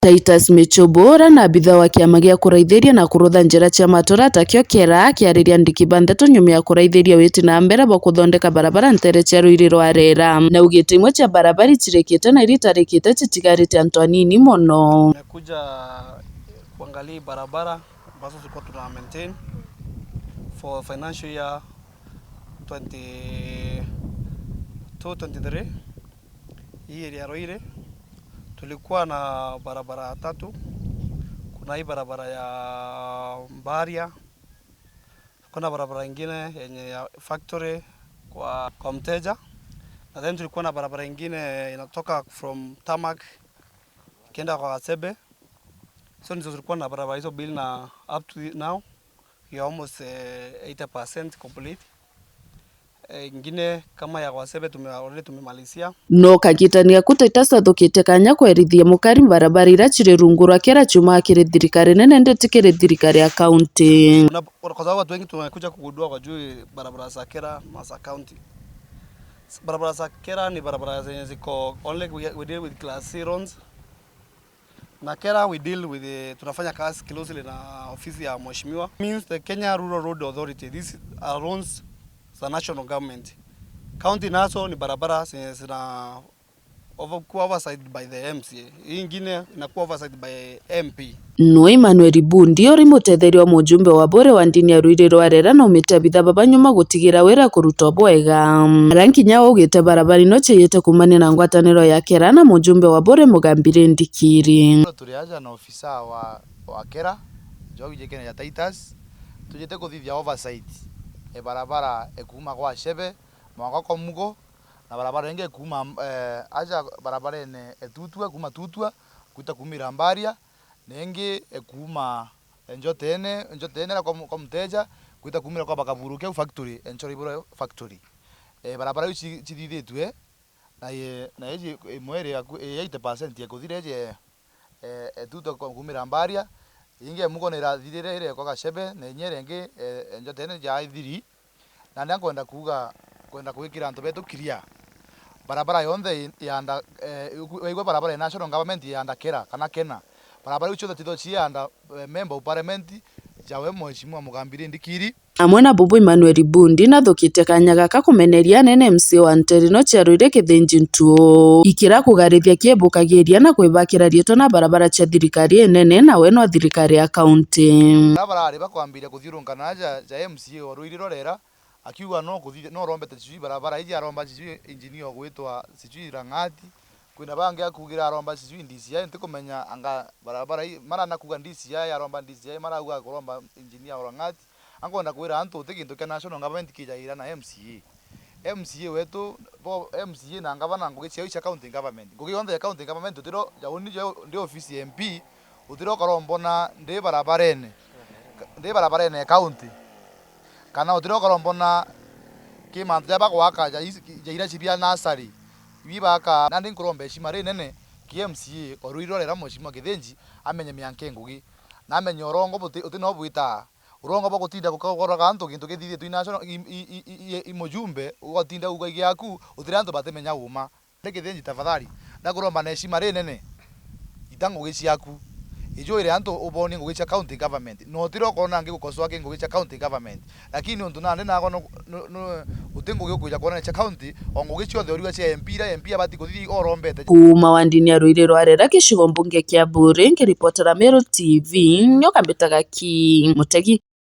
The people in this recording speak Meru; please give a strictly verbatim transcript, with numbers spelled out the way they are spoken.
Titus Michubu, uria ni abitha wa kiama gia kuraithiria na kurutha njira cia matura takio KeRRA, akiariria ndiki ba ndeto nyuma ya kuraithiria witi na mbere bwa kuthondeka barabara ntere cia Ruiri rwa Rera, na augite imwe cia barabara icirikite na iria itarikite citigarite antu anini mono. Nimekuja kuangalia barabara ambazo tulikuwa tuna maintain for financial year twenty-two twenty-three. Hii area ya Ruiri tulikuwa na barabara tatu. Kuna hii barabara ya Mbaria, kuna barabara ingine yenye ya factory kwa, kwa mteja, na then tulikuwa na barabara ingine inatoka from tarmac ikienda kwa Gasebe. So ndizo tulikuwa na barabara hizo mbili, na up to now we are almost eh, eighty percent complete. Eh, ingine kama ya Gasebe tume already tumemalizia. No kagitani gaku Titus athukite kanya kwerithia mukari barabara iria ciri rungu rwa KeRRA ciumaga kiri thirikari nene ndeti kiri thirikari ya kaunti. Una-, kwa sababu watu wengi tumekuja kugundua kwa juu barabara za KeRRA na za kaunti. Barabara za KeRRA ni barabara zenye ziko only we, we deal with class C roads. Na KeRRA we deal with the, tunafanya kazi closely na ofisi ya mheshimiwa. Means the Kenya Rural Road Authority. These are roads za national government. County nazo ni barabara zenye zina over-, kuwa oversight by the M C A. Hii ingine inakuwa oversight by M P. No Emmanuel Bundi, uri mutetheria wa mujumbe wa Buuri wa ndini ya Ruiri rwa Rera, na umite abitha baba nyuma gutigira wira kurutwa bwega. Ara nkinya augite barabara ino ciiyite kuumania na ngwataniro ya KeRRA na mujumbe wa Buuri Mugambi Rindikiri. Turi aja na ofisa wa, wa KeRRA, Njogu Jekene ya Titus, tujite kuthithia oversight e barabara ekuuma kwa Shebe mwanka kwa Mugo, na barabara ingi ekuuma, eh, aja barabarene e Tutua, kuuma Tutua gwita kuumira Mbaria, na ingi ekuuma Njotene, Njotene na kwa mu-, kwa Muteja, gwita kuumira kwa Bakaburu keu factory, Enchoro Iburo factory. Eh, barabara iu ci-, cithithitue, na ye-, na iji imwe iri aku-, ii eighty percent ekuthira iji, eh, etuto ku-, kuumira Mbaria, ingi emugo ni irathirire iri kwa Gachebe, na inya iria ingi, eh, Njotene jaithiri. Nandi nkwenda kuuga, kwenda gwikira antu betu clear. Barabara yonthe i-, yanda, eh, iku-, waigua barabara ya national government yanda KeRRA kana KeNHA. Barabara iu cionthe tithwa cianda, eh, member of parliament jawe Mheshimiwa Mugambi Rindikiri. Amwe na bubu Emmanuel Bundi nathukitie kanya gaka kumeneria anene M C A wa ntere ino cia Ruiri Kithinji Ntuo. Ikira kugarithia kiebukagiria na kwibakira riitwa na barabara cia thirikari inene nawe no thirikari ya kaunti. Bara barari bakwambiria kuthiurunka na aja ja M C A o Ruiri rorera, akiuga no kuthithia, no rombete sijui barabara iji, aromba sijui engineer ugwitwa sijui Rang'ati, kwina bangi akugira aromba sijui D C I, ntikumenya anga barabara ii, marana kuuga D C I, aromba D C I, marauga kuromba engineer o Rang'ati. Ankwenda kwira antu uti gintu kia national government kijaira na M C A. M C A wetu, bo, M C A na ngavana ngugi ciao cia county government. Ngugi yonthe ya county government utiro jauni jo ndi ofisi ya M P, utiro ukarombona ndi barabarene, ndi barabarene ya county. Kana utiro ukarombona ki mantu ja bagwaka ja is-, ja ira cibia nasari. Ibi baka, nandi nkuromba heshima rinene ki M C A o Ruiri rorera Mheshimiwa Kithinji amenye mianka ngugi. Na amenye urongo buti, uti no bwitaa. Urongo bwa gutinda guka-, gukoraga antu gintu githithitwe i national, i, i, i, i, i mujumbe, ugatinda uga giaku, utire antu batimenya uma. Ndi Kithinji tafadhali, ndakuromba na heshima rinene, ita ngugi ciaku. Ijuire antu ubonie ngugi cia county government. No utire ukona ngi gukosoa ki ngugi cia county government. Lakini untu nandi nagwa no, no, no, uti ngugi ukwija kwonania cia county, o ngugi cionthe uriuga cia M P, ira M P abati kuthithia orombete. Kuuma wandini ya Ruiri rwa Rera gicigo mbunge kia Buuri, nkiripotera Meru T V, nyoka mbitaga ki Mutegi.